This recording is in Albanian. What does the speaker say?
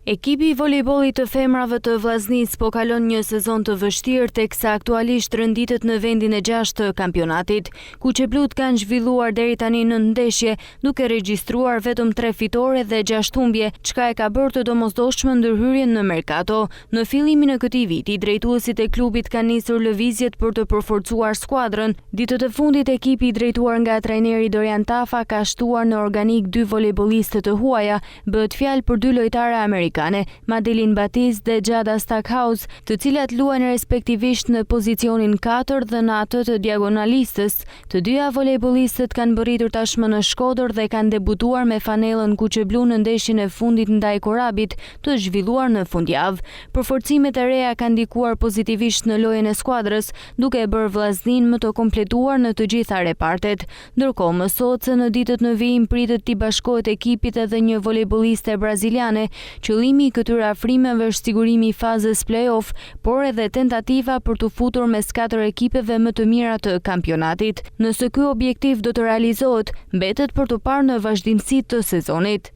Ekipi i volejbollit të femrave të Vllaznisë po kalon një sezon të vështirë teksa aktualisht renditet në vendin e gjashtë të kampionatit. Kuqeblutë kanë zhvilluar deri tani nëntë ndeshje, duke regjistruar vetëm tre fitore dhe gjashtë humbje, çka e ka bërë të domosdoshme ndërhyrjen në merkato. Në fillimin e këtij viti, drejtuesit e klubit kanë nisur lëvizjet për të përforcuar skuadrën. Ditët e fundit, ekipi i drejtuar nga trajneri Dorian Tafa ka shtuar në organikë dy volejbolliste të huaja, bëhet fjalë për dy lojtare amerikane, Madeline Batiste dhe Jada Stackhouse, të cilat luajnë respektivisht në pozicionin katër dhe në atë të diagonalistes. Të dyja volejbollistet kanë mbërritur tashmë në Shkodër dhe kanë debutuar me fanellën kuqeblu në ndeshjen e fundit ndaj Korabit, të zhvilluar në fundjavë. Përforcimet e reja kanë ndikuar pozitivisht në lojën e skuadrës, duke e bërë Vllazninë më të kompletuar në të gjitha repartet. Ndërkohë, mësohet se në ditët në vijim pritet t'i bashkohet ekipit edhe një volejbolliste braziliane. Qëllimi i këtyre afrimeve është sigurimi i fazës play-off, por edhe tentativa për t'u futur mes katër ekipeve më të mira të kampionatit. Nëse ky objektiv do të realizohet, mbetet për t'u parë në vazhdimësi të sezonit.